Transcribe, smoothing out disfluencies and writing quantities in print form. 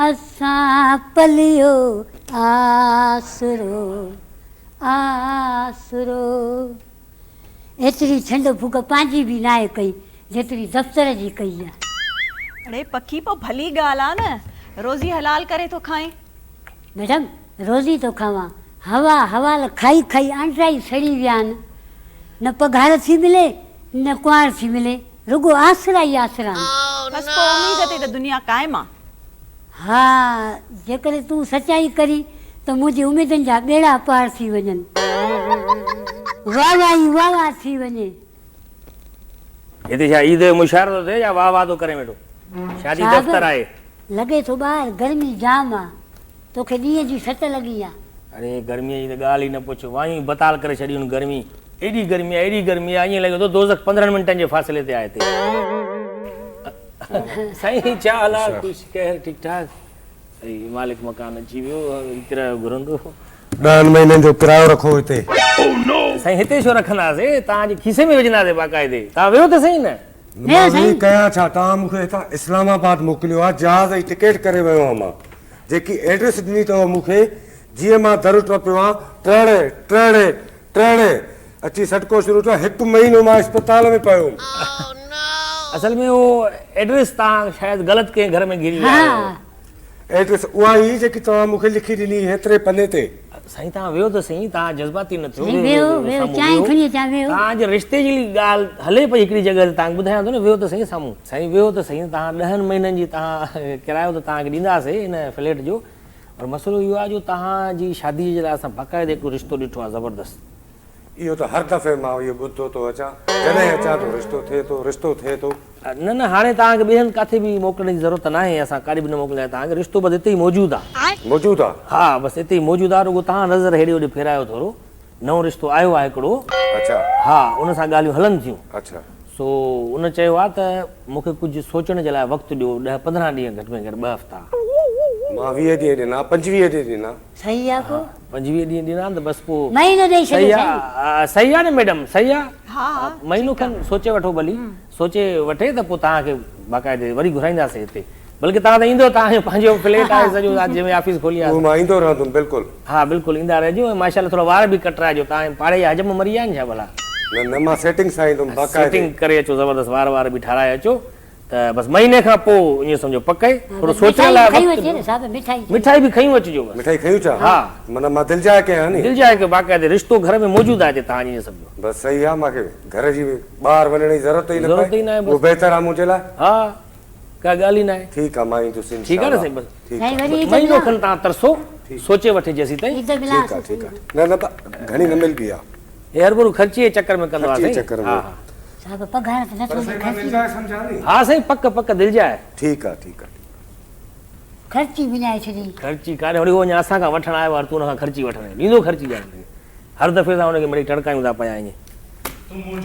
اسان پليو آسرو آسرو. ايتري ڇنڊ ڦوڪ پنهنجي به ناهي ڪئي جيتري دفتر جي ڪئي آ. اڙي پکي پوء ڀلي ڳالهه آ نه روزي حلال ڪري ٿو کائين. ميڊم روزي ٿو کاوان هوا حوال کائي کائي آنڊرا ئي سڙي ويا آهن نه پگهار ٿي ملي نه ڪنوار ٿي ملي رڳو آسرا ئي آسرا آهن. بس پوء اميد تي ته دنيا قائم آ. ها جيڪڏهن تون سچائي ڪرين ته منهنجي اميدن جا ٻيڙا پار ٿي وڃن. واهه واهه ئي واهه واهه ٿي وڃي. هتي ڇا عيد جو مشاعرو ٿو ٿئي يا واهه واهه ٿو ڪرين ويٺو. شادي صاحب دفتر آهي. لڳي ٿو ٻاهر گرمي جام آ. توکي ڏينهن جي ست لڳي آ. اڙي گرميء جي ته ڳالهه ئي نه پڇ. وايون ئي بتال ڪري ڇڏيون آهن گرمي. ايڏي گرمي آ ايڏي گرمي آ ائين لڳي ٿو دوزخ 15 منٽن جي فاصلي تي آهي هتي. سائين ڇا حال آ خوش خير ٺيڪ ٺاڪ. سائين مالڪ مڪان اچي ويو ڪرايو گهرندو. ڏهن مهينن جو ڪرايو رکو هتي. سائين هتي ڇو رکنداسين توهان جي کيسي ۾ وجهنداسين باقاعدي توهان ويهو ته سهي نه. مان ويهي ڪيان ڇا توهان مون کي هتان اسلام آباد موڪليو آ جهاز جي ٽڪيٽ ڪري ويو آهيان مان جيڪي ايڊريس ڏني اٿو مون کي جيئن مان در ٽپيو آهيان ٽرڙي ٽرڙي ٽرڙي اچي سڏڪو شروع ٿيو هڪ مهينو مان اسپتال ۾ پيو هوم. اصل ۾ اهو ايڊريس توهان شايد غلط ڪنهن گهر ۾ گهري ويا آهيو. ايڊريس اها ئي جيڪي توهان مون کي لکي ڏني هيتري پني تي. سائين توهان ويهو ته سهي توهان جذباتي نه ٿيو سائين ويهو ويهو چانهه کڻي اچان ويهو. توهان جي رشتي جي ڳالهه هلي پئي هڪڙي جڳهه تي توهان کي ٻڌايان ٿو نه ويهو ته سهي سامهون. سائين ويهو ته سهي توهان ڏهن مهينن جي توهان ڪرايو ته توهان کي ڏينداسين ان فليٽ جو پر مسئلو اهو آهي جو توهان جي شادي جي لاء اسان باقاعده هڪڙو رشتو ڏٺو آهي زبردست. اهو ته هر دفعي مان اهو ٻڌندو ٿو اچان، جڏهن اچان ٿو رشتو ٿئي ٿو، رشتو ٿئي ٿو. نه نه هاڻي توهان کي ٻئي هنڌ ڪاٿي به موڪلڻ جي ضرورت ناهي، اسان ڪاڏي به نه موڪليندا توهان کي، رشتو بس هتي ئي موجود آهي. موجود آهي؟ ها بس هتي ئي موجود آهي، رڳو توهان نظر هيڏي هوڏي ڦيرايو ٿورو، نئون رشتو آيو آهي هڪڙو. اڇا. ها ان سان ڳالهيون هلن ٿيون. اڇا. سو ان چيو آهي ته مون کي ڪجهه سوچڻ جي لاء وقت ڏيو، ڏهه 15 ڏينهن گهٽ ۾ گهٽ ٻه هفتا. مان 20 ڏينهن ڏنا، 25 ڏينهن ڏنا. صحيح آ پو. 25 ڏينهن ڏنا ته بس پو. مهينو ڏئي ڇڏيو سائين. صحيح آ نه ميڊم صحيح آ. ها مهينو کن سوچي وٺو ڀلي سوچي وٺي ته پو توهان کي باقاعدي وري گهرائينداسين هتي بلڪه توهان ته ايندو توهان جو پنهنجو فليٽ آهي سڄو جنهن ۾ آفيس کولي آ. اهو مان ايندو رهندم بلڪل. ها بلڪل ايندا رهجو ۽ ماشاءالله ٿورا وار به ڪٽرائجو توهان جي پاڙي جا حجم مري ويا آهن ڇا ڀلا. نه نه مان سيٽنگ سان ايندم باقاعدي. سيٽنگ ڪري اچو زبردست وار وار به ٺاراهي اچو. ته بس مهيني کان پوء ائين سمجهو پڪ ئي ٿورو سوچڻ لاء وقت ڏيو. مٺائي به کنيون اچجو بس. مٺائي کنيون اچان؟ ها. معنيٰ مان دلجاء ڪيان ني؟ دلجاء ڪيو باقاعدي رشتو گهر ۾ موجود آهي هتي توهان جي ائين سمجهو. بس صحيح آ مان کي گهر جي ٻاهر وڃڻ جي ضرورت ئي نه پئي اهو بهتر آ منهنجي لاء. ها ڪا ڳالهه ئي ناهي. ٺيڪ آ مان ايندس انشاء الله. ٺيڪ آ نه سائين بس مهينو کن توهان ترسو سوچي وٺي جيسيتائين. ٺيڪ آ ٺيڪ آ نه نه گهڻي نه ملبي آ. هي هرڀرو خرچي جي چڪر ۾ ڪندو آ سائين. خرچي جي چڪر ۾. ها ها. صاحب پگهار ته نٿو پر سائين مان دلجاء سمجهان ني. ها سائين پڪ پڪ دلجاء. ٺيڪ آ ٺيڪ آ. خرچي وڃائي ڇڏي. خرچي ڪانهي وري هو اڃا اسان کان وٺڻ آيو آ تون ان کان خرچي وٺندين ڏيندو خرچي ڄاڻ هن کي هر دفعي اسان هن کي مڙئي ٽڙڪايون ٿا پيا ائين.